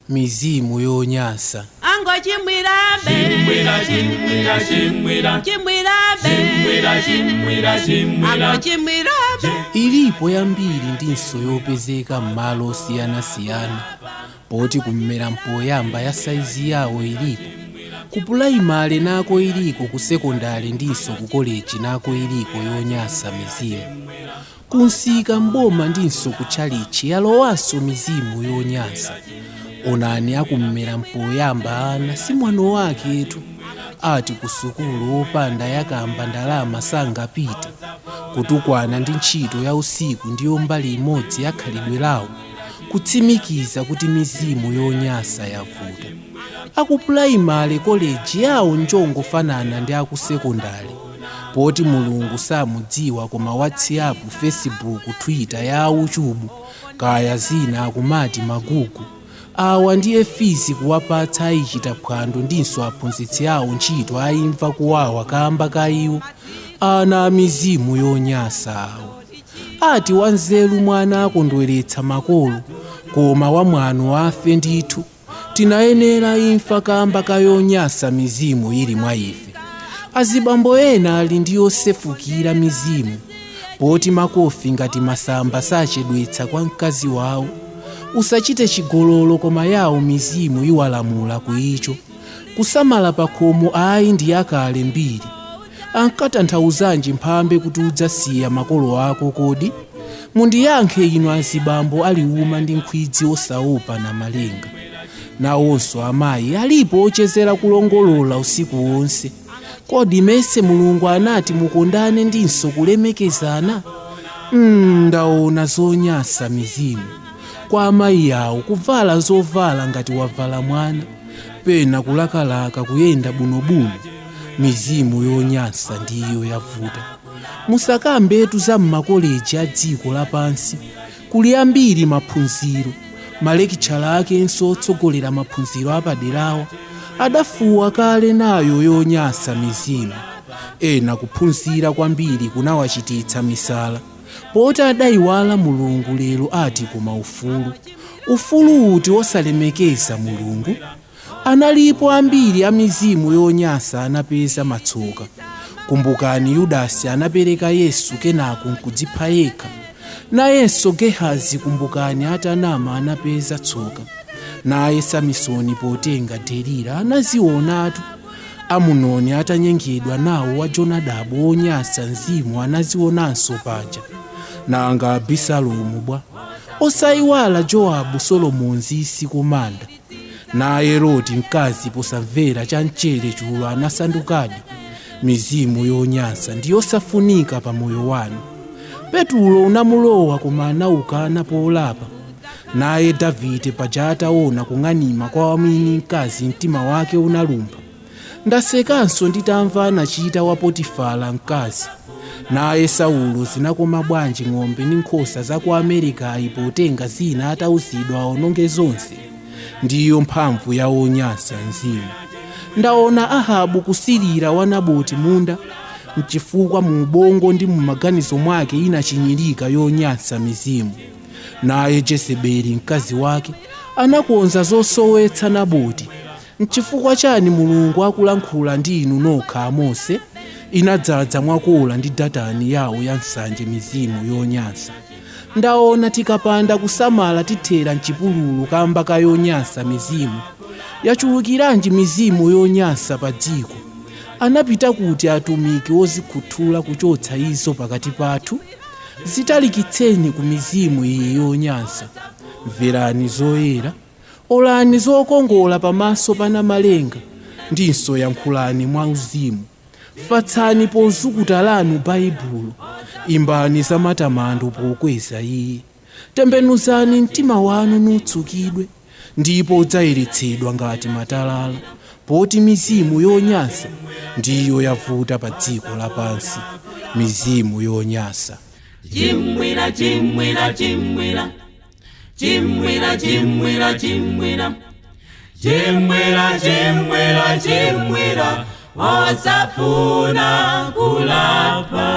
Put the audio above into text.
Mizimu yonyansa. Angochimwirabe. Chimwira, chimwira, chimwira. Chimwirabe. Chimwira, chimwira, chimwira. Angochimwirabe. Ilipo yambiri ndinso yopezeka m'malo osiyanasiyana, poti kummera mpoyamba ya saizi yawo ilipo, ku pulaimale nako iliko, ku sekondale ndinso ku koleji nako iliko yonyansa mizimu. Kunsika mboma ndinso ku tchalitchi yalowanso mizimu yonyansa. Onani akummera mpoyamba ana si mwano waketu, ati ku sukulu wopanda yakamba ndalama sangapite. Kutukwana ndi ntchito ya usiku ndiyo mbali imodzi ya khalidwe lawo, kutsimikiza kuti mizimu yonyansa yavuta. Akupulaimale, koleji yawo njongofanana ndi akusekondale, poti Mulungu samudziwa, koma WhatsApp, Facebook, Twitter ya auchubu kaya zina akumati magugu awa ndiye fees kuwapatsa ayichita phwando, ndinso aphunzitsi awo ntchito ayimva kuwawa kamba ka iwo. Ana a mizimu yonyansa awo. Ati wanzeru mwana akondweretsa makolo, koma wamwano afe ndithu. Tinayenera imfa kamba ka yonyansa mizimu ili mwa ife. Azibambo ena ali ndi yosefukira mizimu, poti makofi ngati masamba sachedwetsa kwa mkazi wawo. Usachite chigololo, koma yawo mizimu iwalamula kuicho. Kusamala pakhomo ayi ndi yakale mbiri. Ankatanthauzanji mphambe kuti udzasiya makolo ako? Kodi mundiyankhe inu azibambo aliuma ndi nkhwidzi osaopa na malenga. Nawonso amayi alipo ochezera kulongolola usiku wonse. Kodi mese Mulungu anati mukondane ndinso kulemekezana? Ndaona zonyansa mizimu kwa amayi awo, kuvala zovala ngati wavala mwana, pena kulakalaka kuyenda bunobuno. Mizimu yonyansa ndiyo yavuta. Musakambetu za m'makoleji a dziko lapansi, kuli ambiri maphunziro. Malekitchala akenso otsogolera maphunziro apaderawa adafuwa kale nayo yonyansa mizimu. Ena kuphunzira kwambiri kunawachititsa misala, poti adayiwala Mulungu. Lero ati koma ufulu, ufulu uti wosalemekeza Mulungu? Analipo ambiri a mizimu yonyansa anapeza matsoka. Kumbukani Yudasi anapereka Yesu kenako nkudzipha yekha. Nayenso Gehazi, kumbukani, atanama anapeza tsoka. Naye Samisoni potenga Delila anazionatu. Amunoni atanyengedwa nawo wa Jonadabu wonyansa mzimu anazionanso paja. Nanga Abisalomu bwa? Osayiwala Jowabu, Solomonzi sikumanda. Naye Loti mkazi posamvera cha mchere chulo anasandukadi. Mizimu yonyansa ndiyosafunika pa moyo wanu. Petulo unamulowa koma anaukana polapa. Naye Davide paja ataona kung'anima kwa wamwini mkazi mtima wake unalumpha. Ndasekanso nditamva anachita wa Potifala mkazi. Naye Saulo zinakoma bwanji ng'ombe ndi nkhosa za ku Amerikayi potenga zina atauzidwa aononge zonse? Ndiyo mphamvu ya wonyansa mzimu. Ndaona Ahabu kusilira wa Naboti munda, mchifukwa mu ubongo ndi mu maganizo mwake inachinyirika yonyansa mizimu. Naye Jezebeli mkazi wake anakonza zosowetsa Naboti. Nchifukwa chani Mulungu akulankhula ndi inu nokha Amose? Inadzadza mwakola ndi Datani yawo ya nsanje mizimu yonyansa. Ndaona tikapanda kusamala tithera mchipululu kamba ka yonyansa mizimu. Yachulukiranji mizimu yonyansa pa dziko? Anapita kuti atumiki ozikhuthula kuchotsa izo pakati pathu? Zitalikitseni ku mizimu iyi yonyansa. Mverani zoyera, olani zokongola pamaso pa Namalenga, ndinso yankhulani mwa uzimu. Fatsani pozukuta lanu Baibulo, imbani za matamando pokweza iye. Tembenuzani mtima wanu nutsukidwe, ndipo udzayeretsedwa ngati matalala, poti mizimu yonyansa ndiyo yavuta pa dziko lapansi. Mizimu yonyansa. Chimwira, chimwira, chimwira. Chimwira, chimwira, chimwira. Chimwira, chimwira, chimwira. Osafuna kulapa.